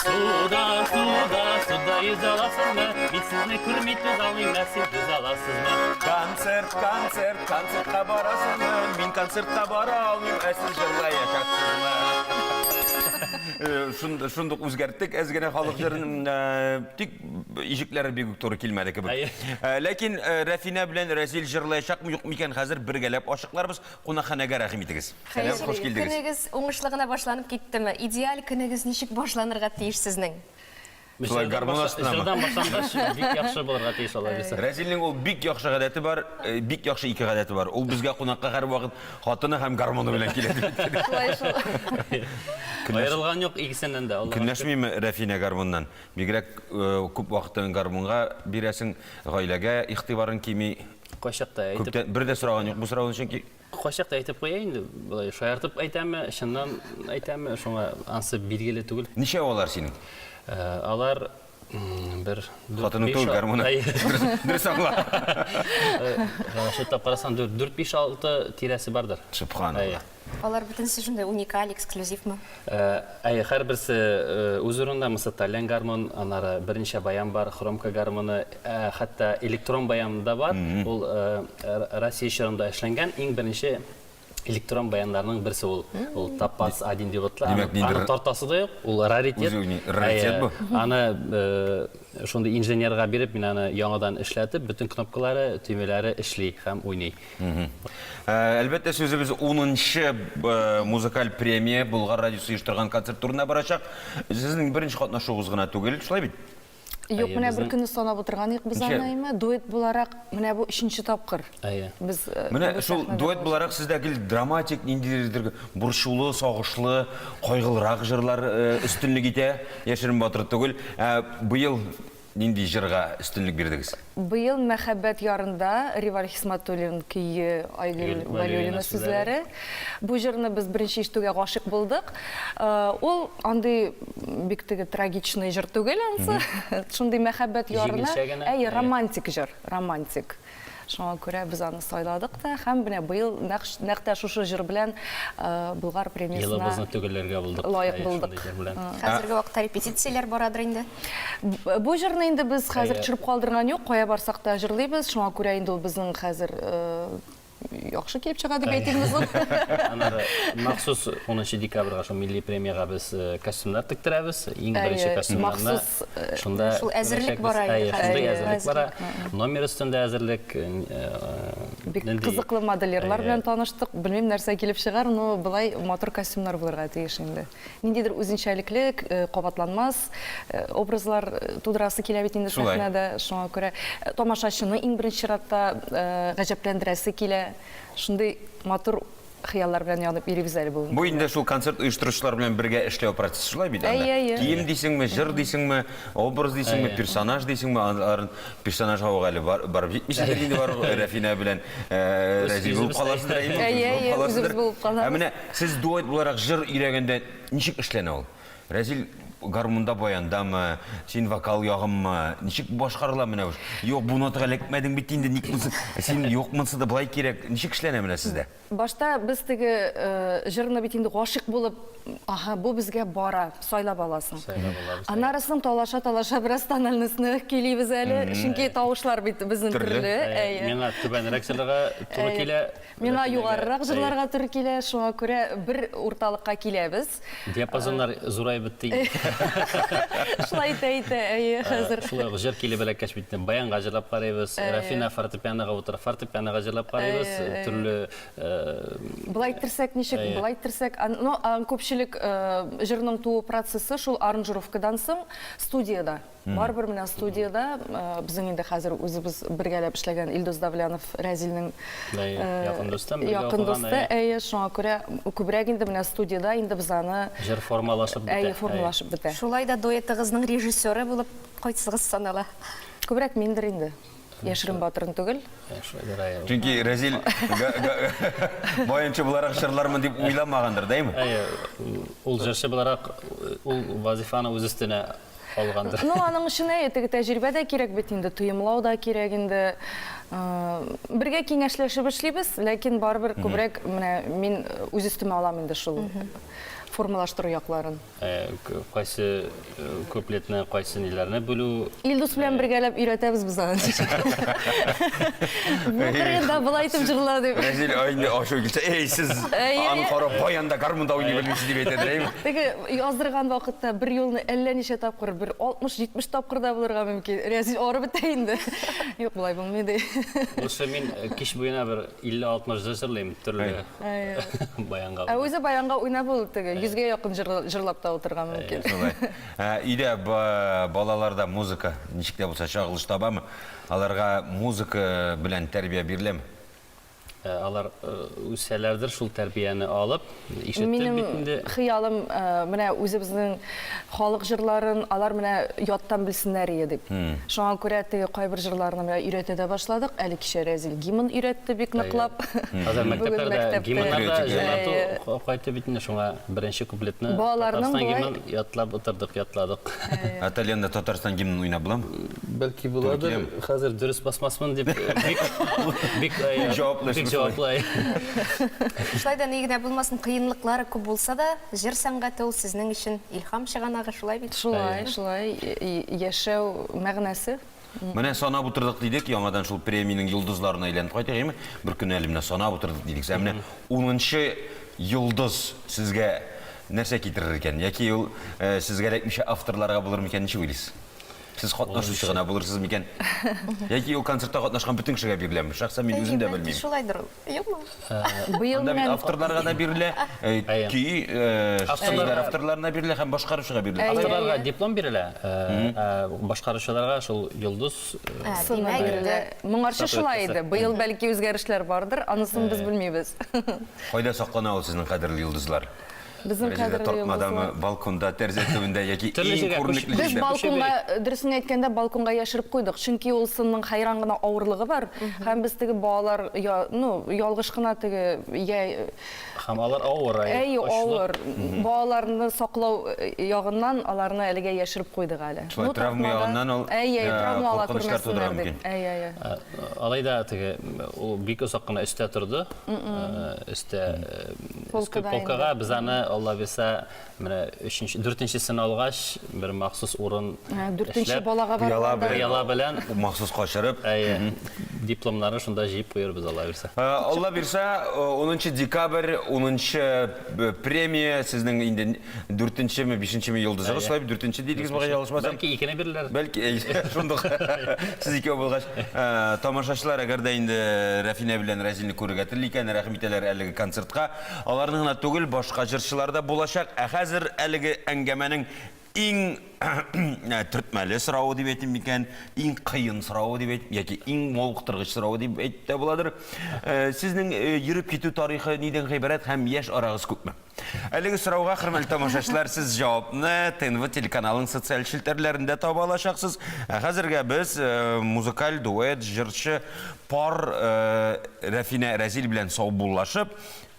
Суда, суда, суда йөзә аласызмы? Мин сезне күрми түзә алмыйм, ә сез түзә аласызмы? Концерт, концерт, концертка барасызмы? Мин концертка бара алмыйм, ә сез җырлаячаксызмы? Э, шундук үзгәрттек әз генә халык җырын, э, тик иҗекләре бик үк туры килмәде кебек. Э, ләкин Рәфинә белән Рәзил җырлаячакмы, юкмы икән, хәзер бергәләп ачыкларбыз. Кунакханәгә рәхим итегез. Сәлам, хуш килдегез. Көнегез уңышлы гына башланып киттеме? Идеаль көнегез ничек башланырга тиеш сезнең? Шулай гармун астынамы? Җырдан башлангач, бик яхшы булырга тиеш алай булса. Рәзилнең ул бик яхшы гадәте бар, э, бик яхшы ике гадәте бар. Ул безгә кунакка һәрвакыт хатыны һәм гармуны белән килә дип әйтте. Шулай шул. Аерылган юк икесеннән дә, Аллага шөкер. Көнләшмиме Рәфинә гармуннан? Бигрәк э, күп вакытын гармунга бирәсең, гаиләгә игътибарың кими. Кайчакта әйтеп. Күптән бер дә сораган юк бу сорауны, чөнки. Кайчакта әйтеп куя инде, болай шаяртып әйтәме, чыннан әйтәме, шуңа ансы билгеле түгел. Ничәү алар синең? Алар бер, дүрт, Хатының биш, түгел, гармуны. Дөрес аңла. Чутлап карасаң, дүрт, дүрт, биш, алты тирәсе бардыр. Сөбханалла. Алар бөтенесе шундый уникаль, эксклюзивмы? Әйе, һәрберсе үз урынында. Монысы тальян гармун, аннары берничә баян бар, хромка гармуны, хәтта электрон баян да бар. Ул Россия чорында эшләнгән иң беренче электрон баяннарның берсе ул. Ул Топаз 1 дип атала. Димәк, ниндидер Аны тартасы да юк, ул раритет. Үзе раритет бу. Аны шундый инженерга биреп, мин аны яңадан эшләтеп, бөтен кнопкалары, төймәләре эшли һәм уйный. Әлбәттә, сүзебез унынчы музыкаль премия Болгар радиосы оештырган концерт турында барачак. Сезнең беренче катнашуыгыз гына түгел, шулай бит? Юк, менә бер көнне санап утырган идек без аны, әйме? Дуэт буларак, менә бу өченче тапкыр. Әйе. Без Менә шул дуэт буларак сездә гел драматик, ниндидер борчулы, сагышлы, кайгылырак җырлар өстенлек итә, яшерен батыр түгел. Ә быел Нинди җырга өстенлек бирдегез? Быел Мәхәббәт ярында Риваль Хисматуллин көе, Айгөл Вәлиуллина сүзләре. Бу җырны без беренче ишетүгә гашыйк булдык. Ул андый бик теге трагичный җыр түгел ансы. Шундый мәхәббәт ярына, әйе, романтик җыр, романтик. Шуңа күрә без аны сайладык та һәм менә быел нәкъ нәкъ тә шушы җыр белән Болгар премиясенә Елыбызны төгәлләргә булдык. Лаек булдык. Хәзерге вакытта репетицияләр барадыр инде? Бу җырны инде без хәзер төшереп калдырган юк, кая барсак та җырлыйбыз. Шуңа күрә инде ул безнең хәзер яхшы килеп чыга дип әйтимме соң? Аннары махсус 10 декабрьгә шул милли премиягә без костюмнар тектерәбез. Иң беренче костюмнарны шунда шул әзерлек бара инде. Шундый әзерлек бара. Номер өстендә әзерлек. Бик кызыклы модельерлар белән таныштык. Белмим, нәрсә килеп чыгар, но болай матур костюмнар булырга тиеш инде. Ниндидер үзенчәлекле, кабатланмас образлар тудырасы килә бит инде сәхнәдә. Шуңа күрә тамашачыны иң беренче чиратта гаҗәпләндерәсе килә. Шундый матур хыяллар белән янып йөрибез әле бүгенге Бу инде шул концерт оештыручылар белән бергә эшләү процессы, шулай бит анда? Әйе, әйе. Кием дисеңме, җыр дисеңме, образ дисеңме, персонаж дисеңме, аларын персонажга ук әле барып җитмисездер инде барып Рәфинә белән Рәзил булып каласыздыр, әйеме? Әйе, әйе, үзебез булып калабыз. Ә менә сез дуэт буларак җыр өйрәгәндә ничек эшләнә ул? Рәзил гармунда, баяндамы, син вокал ягынмы? Ничек башкарыла менә бу? Юк, бу нотага эләкмәдең бит инде, ник монысы? Син юк, монысы да болай кирәк. Ничек эшләнә менә сездә? Башта без теге җырны бит инде гашыйк булып, аһа, бу безгә бара, сайлап аласың. Сайлап алабыз. Аннары соң талаша-талаша бераз тональностьны көйлибез әле, чөнки тавышлар бит безнең төрле. Әйе. Миңа түбәнрәк җырларга туры килә. Миңа югарырак җырларга туры килә, шуңа күрә бер урталыкка киләбез. Диапазоннар зураеп бетте инде. Шулай итә итә, әйе, хәзер. Шулай ук җыр килеп эләккәч бит инде баянга җырлап карыйбыз, Рафина фортепианога утыра, фортепианога җырлап карыйбыз, төрле Болай иттерсәк ничек, болай иттерсәк, ну, күпчелек җырның туу процессы шул аранжировкадан соң студиядә. Барыбер менә студиядә безнең инде хәзер үзебез бергәләп эшләгән Илдус Давлянов Рәзилнең якын дусты, якын дусты, әйе, шуңа күрә күбрәк инде менә студиядә инде без аны җыр формалашып бетә. Әйе, формалашып бетә. Шулай да дуэтыгызның режиссеры булып кайсыгыз санала? Күбрәк миндер инде. Яшерен батырын түгел. Чөнки Рәзил баянчы буларак җырлармын дип уйламагандыр, дәйме? Әйе, ул җырчы буларак ул вазифаны үз өстенә алгандыр. Ну, аның өчен әйе, теге тәҗрибә дә кирәк бит инде, тоемлау да кирәк инде. Бергә киңәшләшеп эшлибез, ләкин барыбер күбрәк менә мин үз өстемә алам инде шул. Формалаштыру якларын. Кайсы куплетны, кайсы ниләрне бүлү. Илдус белән бергәләп өйрәтәбез без аны. Бу кырында болай итеп җырла дип. Рәзил инде ачуы килсә, эй, сез аны карап баянда, гармунда уйный белмисез дип әйтәдер, әйеме? Теге яздырган вакытта бер юлны әллә ничә тапкыр, бер 60-70 тапкыр да булырга мөмкин. Рәзил арып бетә инде. Юк, болай булмый ди. Лучше мин кич буена бер 50-60 җыр җырлыйм, төрле баянга. Ә үзе баянга уйнап ул теге йөзгә якын җырлап та утырырга мөмкин. Шулай. Өйдә балаларда музыка ничек тә булса чагылыш табамы? Аларга музыка белән тәрбия биреләме? Алар үсәләрдер шул тәрбияне алып, ишетеп бит инде. Минем хыялым менә үзебезнең халык җырларын алар менә яттан белсеннәр ие дип. Шуңа күрә теге кайбер җырларны менә өйрәтә дә башладык. Әле кичә Рәзил гимн өйрәтте бик ныклап. Хәзер мәктәпләрдә гимннар да җырлату кайтты бит инде, шуңа беренче куплетны Татарстан гимнын ятлап утырдык, ятладык. Ә тальянда Татарстан гимнын уйнап буламы? Бәлки буладыр, хәзер дөрес басмасмын дип бик бик җаваплы. Бик җаваплы. Шулай да ни генә булмасын, кыенлыклары күп булса да, җыр сәнгате ул сезнең өчен илһам чыганагы, шулай бит? Шулай, шулай, яшәү мәгънәсе. Менә санап утырдык дидек, яңадан шул премиянең йолдызларына әйләнеп кайтыйк, әйеме? Бер көнне әле менә санап утырдык дидек. Ә менә унынчы йолдыз сезгә нәрсә китерер икән? Яки ул сезгә эләкмичә авторларга булыр микән, ничек уйлыйсыз? Сез катнашучы гына булырсыз микән? Яки ул концертта катнашкан бөтен кешегә биреләме? Шәхсән мин үзем дә белмим. Шулайдыр ул. Юкмы? Быел Анда бит авторларга да бирелә, көй, сүзләр авторларына бирелә һәм башкаручыга бирелә. Авторларга диплом бирелә, ә башкаручыларга шул йолдыз сыны бирелә. Моңарчы шулай иде. Быел бәлки үзгәрешләр бардыр, анысын без белмибез. Кайда саклана ул сезнең кадерле йолдызлар? Безнең Дәрәҗәдә кадерле тартмадамы, йолдызлар. балконда, тәрәзә төбендә яки Төрле иң җиргә күренекле күчеп Без җирдә? балконга, дөресен әйткәндә, балконга яшереп куйдык. Чөнки ул сынның хәйран гына авырлыгы бар. Һәм без теге балалар, я, ну, ялгыш кына теге, я, Һәм алар авыр, әй, әй, очлы. авыр. Балаларны саклау ягыннан аларны әлегә яшереп куйдык әле. Шулай, Ну, травма тартмада, ягыннан ул, әй, әй, травма ала куркынычлар тудыра күрмәсеннәр дип. мөмкин. Әй, әй, әй. Алай да теге, ул бик озак кына өстә торды. Өстә Полкада полкага без аны, Алла бирсә, менә өченче, дүртенчесен алгач, бер махсус урын Дүртенче балага Пыяла барганда. белән. Пыяла белән. Махсус качырып. Әйе. Дипломнарын шунда җыеп куербыз, Алла бирсә. Алла бирсә, 10 декабрь, 10 премия сезнең инде дүртенчеме, бишенчеме йолдызыгыз, шулай бит, дүртенче дидегез бугай, ялгышмасам. Бәлки икене бирерләр. Бәлки, шундук сез икәү булгач. Тамашачылар, әгәр дә инде Рәфинә белән Рәзилне күрергә тели икән, рәхим итәләр әлеге концертка. Аларны гына түгел, башка җырчылар да булачак. Ә хәзер әлеге әңгәмәнең иң төртмәле соравы дип әйтим микән, иң кыен соравы дип әйтим, яки иң мавыктыргыч соравы дип әйтеп тә буладыр. Сезнең йөреп китү тарихы нидән гыйбарәт һәм яшь арагыз күпме? Әлеге сорауга, хөрмәтле тамашачылар, сез җавапны ТНВ телеканалының социаль челтәрләрендә таба алачаксыз. Ә хәзергә без музыкаль дуэт, җырчы пар Рәфинә Рәзил белән саубуллашып,